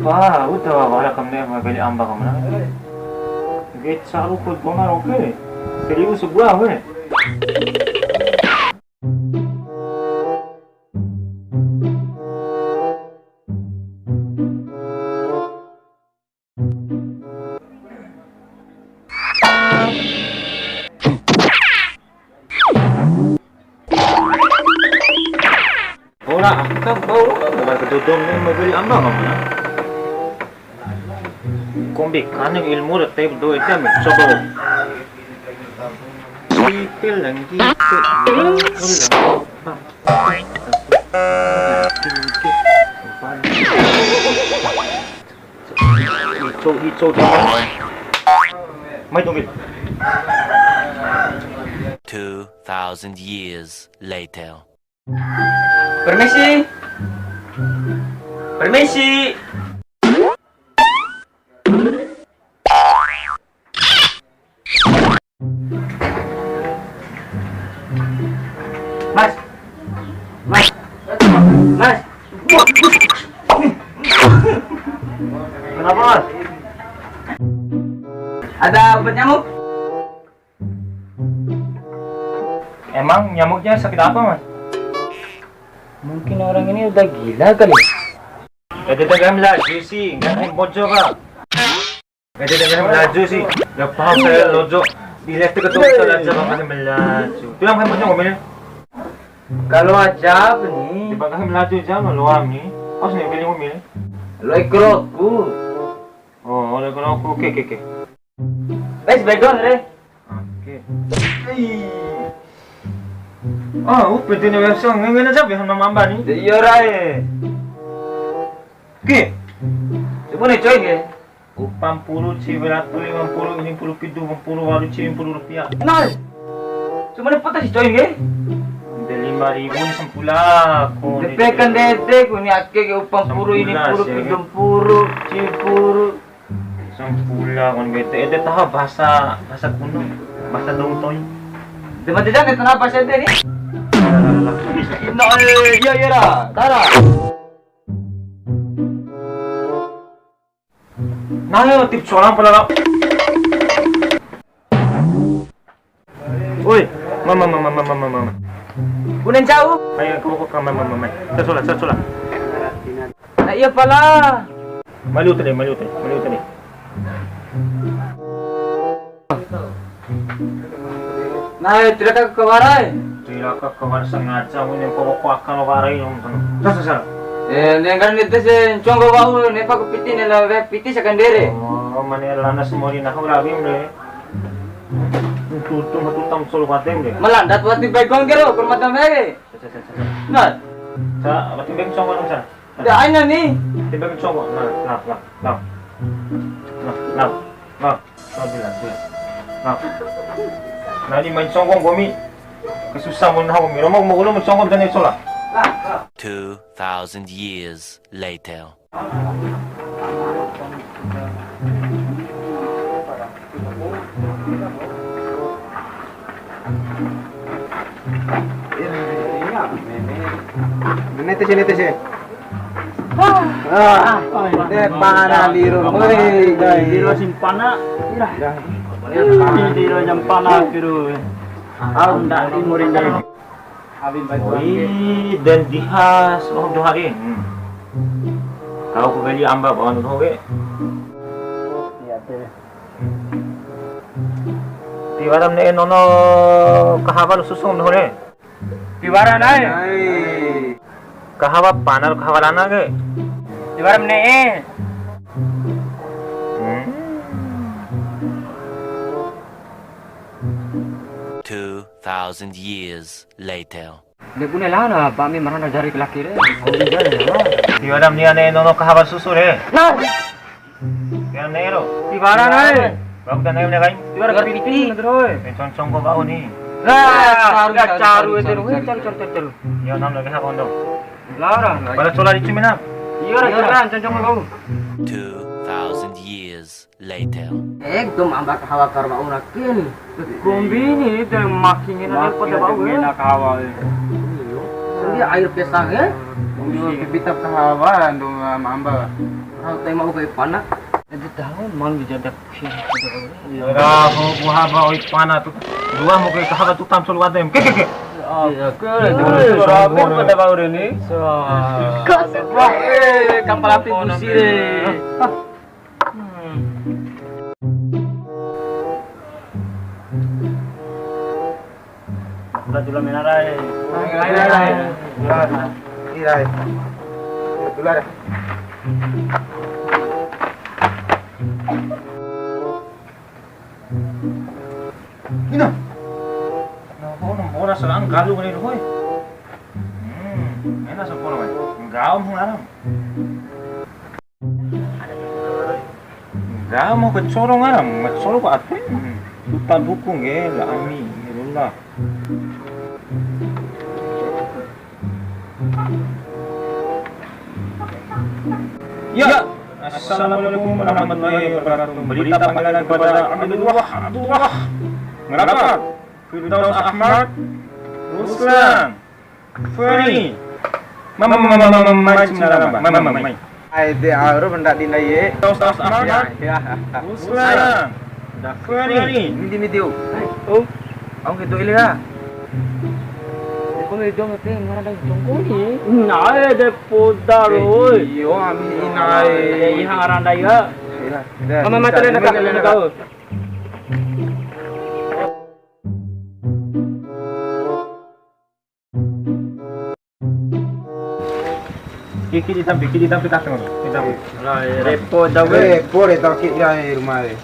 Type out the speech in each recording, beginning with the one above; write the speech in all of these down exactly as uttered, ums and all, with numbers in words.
Wah, udah wara kamne ma beli amba kamna. Ge caru ko dona roke. Serius gua we. Ora aka bau, bukan kedodong ni, mau beli amba, Bang. Kombi kani ilmu de tep do ita me coba. Sipil lagi. Ico, ico, ico. Mai tunggu. Two thousand years later. Permisi. Permisi. Mas. Mas. Mas. Kenapa, Mas? Ada obat nyamuk? Emang nyamuknya sakit apa, Mas? Mungkin orang ini udah gila kali. Ede dalam laju sih, nggak ada yang bocor, Pak. Ede dalam laju sih, nggak paham saya lojo. Di lihat ke tuh kita aja, Bang, ada melaju. Tuh yang pakai bocor ngomel. Kalau aja apa nih? Di pakai melaju aja, lo luar nih. Pas nih, pilih ngomel. Lo ikroku. Oh, oleh kalau aku, oke, oke, oke. Wes, background re. Oke. Ih. Ah, uh, pintunya website, ngene aja, biar nama amba nih. Ya, iya, Rai. Oke. Coba nih, coy, nggih. Upa mpuru, ciwi ratu, lima mpuru, ini mpuru, pidu mpuru, waru, ciwi mpuru rupiah. Nah, cuma ini putus, coy, nggih. Ada lima ribu, sampula, kok. Depe kan dede, ku ini ake ke upa mpuru, ini mpuru, pidu mpuru, ciwi mpuru. Sampula kon bete, ede taho bahasa, bahasa kuno, bahasa dongtoy. Coba tidak, kita apa saja nih? Ino, iya, iya, ra, tara. Nah, ya, tip seorang pala. Oi, mama, mama, mama, mama, mama. Kunen cau. Ayo, aku, aku, mama, mama. Saya sholat, saya sholat. Nah, iya pala. Mali uta de, mali uta de, mali uta de. Nah, tidak ke wara e. Tidak ke wara, sengaja, ini pokok akan wara ini, om, sana. Sasa, sasa. Eh, nengkan itu sih, conggo bau, nepa ku piti, nela we piti sakandere. Oh, mane lana semori nahu rabim de. Tutu, tutu, tam solo patem de. Malandat wati baikon kero, kurma tam e. Sa, sa, sa, sa. Nah. Sa, wati baik conggo, sa. Nah. Ya, aina ni. Wati baik conggo. Nah, nah, nah, nah. Nah, nah, nah. Nah, bilang, bilang. Nah. Nah, ini main conggo, gomi. Kesusah mau nahu, gomi. Romo, mau ulo, mau conggo, dan sola. Two thousand years later. Nete sih, nete sih. Ah, de pana liro. Woi, dai. Liro simpana. Ira. Liro jampana kiru. Au ndak di murin dai. Oi, dan dihas, oh, dua hari. Hmm. Kau ku beli amba bawang doho ke. Iya, teh. Tiwara ne'e nono kahawa susu doho re. Tiwara nai. Kahawa pana, kahawa lana ke. Tiwara ne'e. Hmm. Two thousand years later. De bune lana, ba mi marana jari ke laki re. Kombi jari re. Tiwara mnia ne'e nono kahawa susu re. Nah. Tiwara ne'e ro. Tiwara nai. Bau ta ne'e mnia kai. Tiwara piti, menteri. Eh, conggo bau ni. Lah, caru, caru, caru, caru, caru. Ya, nam lagi hak kondo. Lara. Pada cola di cumi, nam. Iya, ra, conggo bau. Two thousand years later. Ekdom amba kahawa karwa una kin. Kombi ni de makin ngena pada bau, eh. Ngena kahawa, eh. Sendi air pisang, eh. Pipita kahawa ndo mamba. Au tema uga ipana. Ede tahu mang dijadak. Raho buha ba oi pana tu. Dua mau ke kahawa tu tam solu adem. Ke ke ke. Iya, ke. Rapi pada bau ni. Wah, eh, kapal api busi re. Udah dulu menara, eh. Ina. Nah, kok nomor serang galu kali, hoi. Hmm, enak sepuluh, kan? Enggak, Om, larang. Ga mau kacoro ngaram, kacoro ku ate. Tuta buku nge, la ami, nge lula. Ya, assalamualaikum warahmatullahi wabarakatuh. Berita panggilan kepada Abdullah, Abdullah. Ngerapat. Firdaus Ahmad. Ruslan. Fani. Mama, mama, mama, mama, mama, mama, mama. Ai, de, auro benda di nai, ye. Taus, taus, taus, ya, ya. Ruslan. Fani. Midi, midi, oh. Oh. Au gitu, ili, ya. Aku mau dong, tapi ngarang dari jongkol, ye. Nah, eh, de podar, oi. Iyo, ami, nai. Eh, iya, ngarang dari, ya. Iya, iya. Mama, mama, tadi ada, ada, ada. Kiki ditampi, kiki ditampi tas ngono. Ditampi. Lah, iya. Repo da we. Repo re taki ya, eh, rumah e.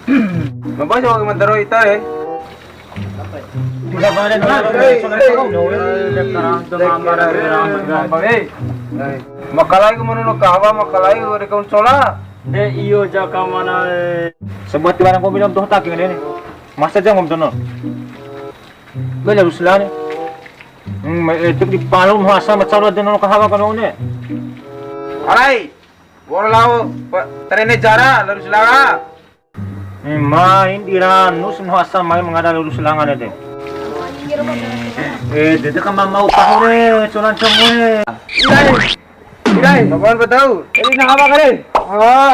Mapa coba ke mantaro ita e. Tiga balen lah. Hei, hei. Sekarang tuh mama ada berang, berang, eh. Makalai ku manu no kahawa, makalai ku de kaun sola. De iyo jaka mana e. Sebuah tiwara kopi dong tuh taki ngene ni. Masa jam ngom dono. Bela Ruslan. Hmm, itu di palu masa macam ada nono kahawa kan ne. Alai, wara lao, pa-, trene jara, la Ruslan. Hmm, main di ranus no asa main mangada la Ruslan ade. Eh, dede kan mau tahu re, curan cemue. Ilai, ilai. Kapan patau? Jadi nah apa kali? Ah.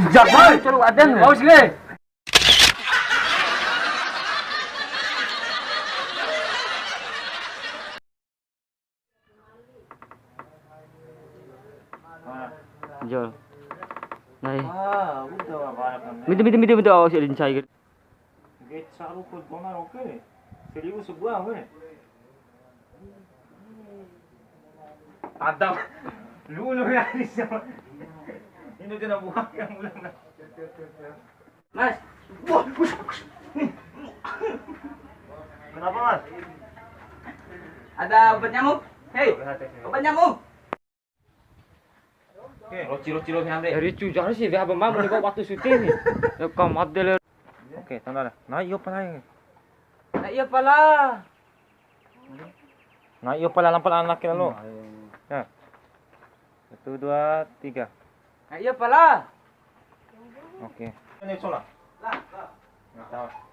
Jangan, curan ada. Mau sih. Jol. Nai. Ah, udah, Bapak. Midi, midi, midi, midi, awas ya, lincah, gitu. Gecaru kau bonar, oke. Seribu sebuah, oke. Tadam. Lu, lu ya, ini sama. Ini kena buang yang ulang. Mas. Kenapa, Mas? Ada obat nyamuk. Hei, obat nyamuk. Oke. Roci, roci, roci, Andre. Dari cujar sih, dia apa, Mam? Ini kok waktu syuting nih. Ya, kamat deh, le. Oke, tanda dah. Nah, iyo, pala. Nah, iyo, pala. Nah, iyo, pala, lampa anak kita lo. Nah, iya. Ya. Satu, dua, tiga. Nah, iyo, pala. Oke. Ini sola. Nah,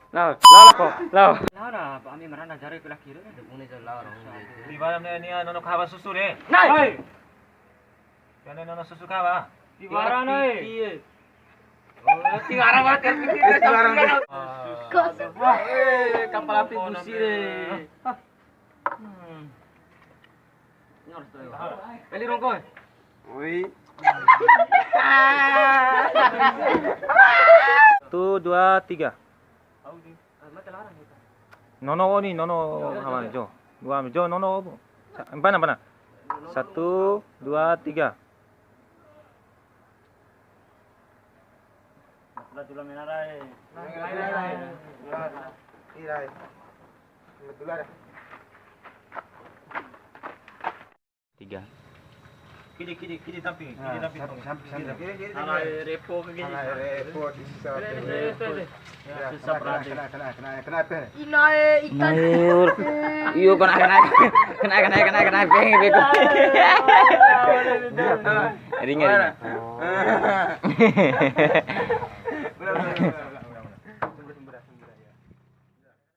lah, lah, kok. Lah. Lah, dah, Pak Ami merana jari pila kiri. Ada punya jalan orang. Di mana ni, ni, nono kahawa susu deh. Nah. Hai. Kene nono susu kahawa. Di mana, nih? Iya. Oh, tiwara banget kan. Tiwara banget. Kok sebuah, eh, kapal api busi deh. Hah. Hmm. Ini harus tahu. Kali rongko. Woi. Satu, dua, tiga. Nono ni, nono. Awan, jo. Dua, jo, nono. Sa-, empana, empana. Satu, dua, tiga. Tiga. Kidi, kidi, kidi tampi, kidi tampi. Sampai, sampai, sampai. Kidi tampi. Alai repo ke gini. Alai repo di sisa. Kena, kena, kena, kena, kena, kena. Inae, ikan. Iyo, kena, kena, kena, bego. Ringan, ringan. Benar, benar, benar.